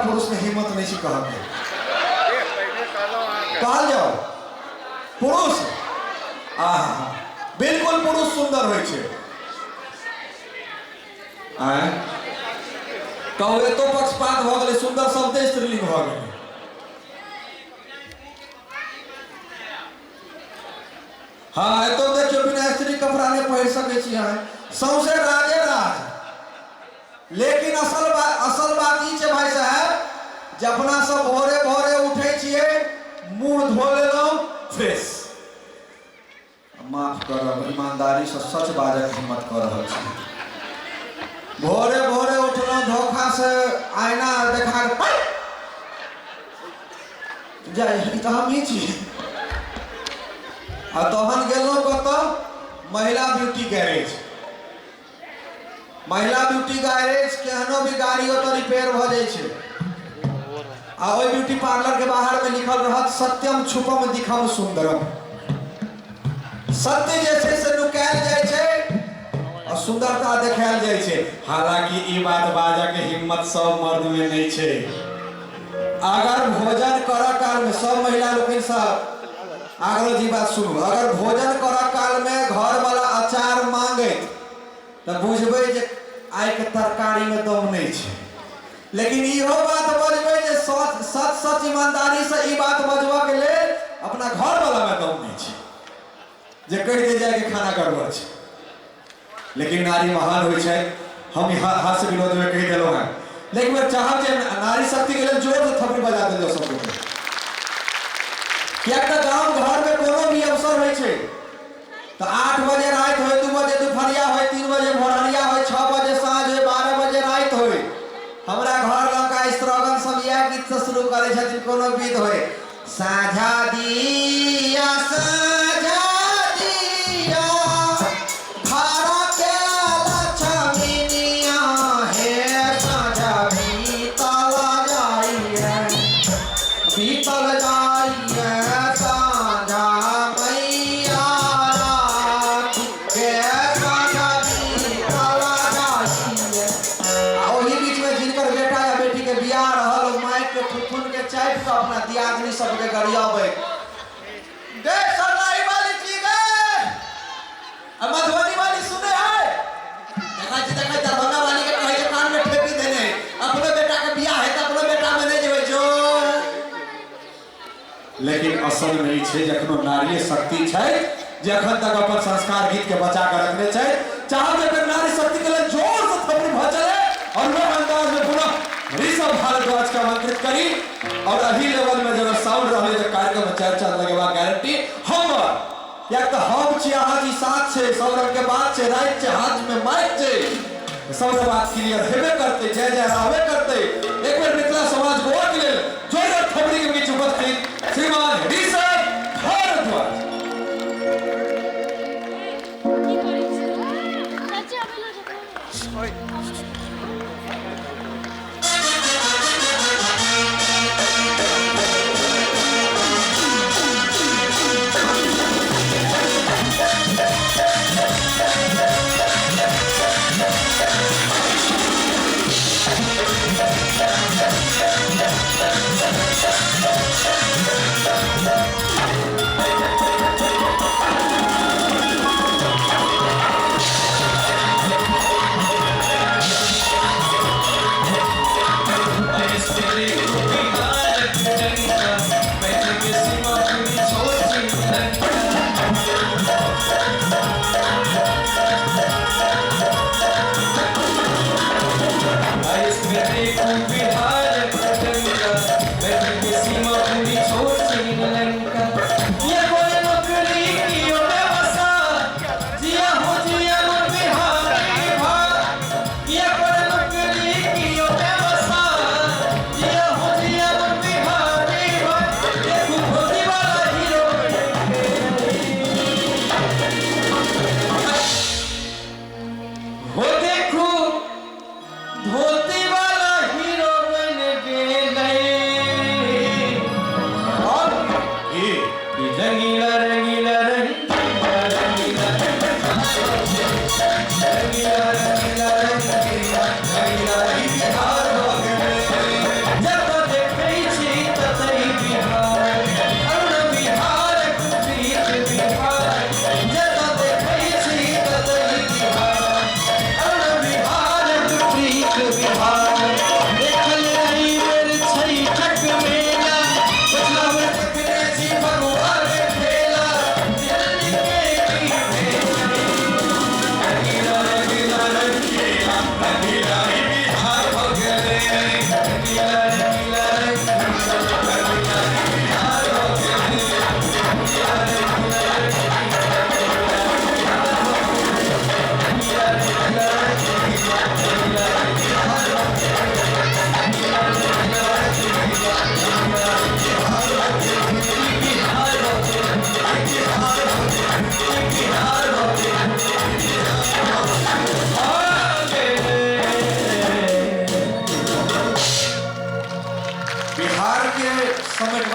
पुरुष में हिम्मत नहीं छै कहऽ के। कहल जाओ पुरुष, आहा बिल्कुल पुरुष सुंदर होइ छै। आँय कहू, एतो पक्षपात भऽ गेलै, सुंदर शब्दे स्त्रीलिंग भऽ गेलै। हाँ, एतो देखियौ बिना स्त्री कपड़ा नहि पहिर सकै छी अहाँ, सौंसे राजे राज। लेकिन असल बात ई छै भाई साहब, जे अपना सब भोरे भोरे उठै छियै, मुंह धो लेलहुँ फ्रेश। माफ करब, ईमानदारी से सच बाजक हिम्मत कऽ रहल छी। भोरे भोरे उठलहुँ, धोखा से आईना देखा के जाय, ई तऽ हमही छी। आ तहन गेलहुँ कतऽ? महिला ब्यूटी गैरेज। महिला ब्यूटी गैरेज केहनो भी गाड़ी ओतऽ रिपेयर भऽ जाइ छै। आ ओहि ब्यूटी पार्लर के बाहर में लिखल रहत सत्यम छुपम दिखम सुंदरम। सत्य जे छै से नुकायल जाइ छै और सुंदरता देखायल जाइ छै। हालांकि ई बात बाजऽ के हिम्मत सब मर्द में नहीं छै। अगर भोजन करऽ काल में सब महिला लोकनि सब आग्रह जी बात सुनू, अगर भोजन करऽ काल में घर वाला अचार मांगैत तऽ बुझबै जे आइ के तरकारी में दम नहीं छै। लेकिन इहो बात बजबै जे सच सच सच ईमानदारी से ई बात बजबऽ के लेल अपना घर वाला में दम नहीं छै जे कहि दे जाय के खाना गड़बड़ छै। लेकिन नारी महान होइ छै, हम हास्य विनोद में कहि देलहुँ हैं, लेकिन मैं चाहब जे नारी शक्ति के लेल जोर से थपड़ी बजा देल जाओ सब गोटे। किएक तऽ गाम घर में कोनो भी अवसर होइ छै तऽ 8 बजे राति होइ, 2 बजे दुपहरिया होइ, 3 बजे भोरहरिया होइ, 6 बजे साँझ होइ, 12 बजे राति होइ, हमरा घर लंका स्त्रीगण सब इएह गीत से शुरू करै छथिन। कोनो विध होइ, साझा दिया साझा दिया घर के लक्ष्मीनिया हे, साझा बीतल जाइए बीतल जाइए, साझा मैया राख के, साझा बीतल जाइए। आ ओही बीच में जिनकर बेटा या बेटी के बियाह रहल, ओ माइक के थुथुन के चापि कऽ अपना दियादनी सबके गरियाबै, गे सरलाई वाली छी गे, आ मधुबनी वाली सुने है, देखै छी देखै दरभंगा वाली के कहै छै कान में ठेपी देने है, अपनो बेटा के बियाह है तऽ अपनो बेटा में नहि जेबै जो। लेकिन असल में ई छै जखनो नारीय शक्ति छै जे अखन तक अपन संस्कार गीत के बचा के रखने छै। चाहब जे एकर नारी शक्ति के लेल जोर से थपड़ी भऽ चले और वह अंदाज में पुनः ऋषभ भारद्वाज के आमंत्रित करी और अही लेवल में जब साउंड रहले तऽ कार्यक्रम में चार चांद लगेबाक गारंटी हमर। कियाक तऽ हम छी अहाँ छी साथ छै, सब रंग के बात छै, राति छै, हाथ में माइक छै, सब रंग बात क्लियर हेबे करते, जय जय रहबे करते। एक बेर मिथिला समाज गोवा के लेल जोरदार थपड़ी के बीच उपस्थित श्रीमान ऋषभ भारद्वाज। बिहार के समेट।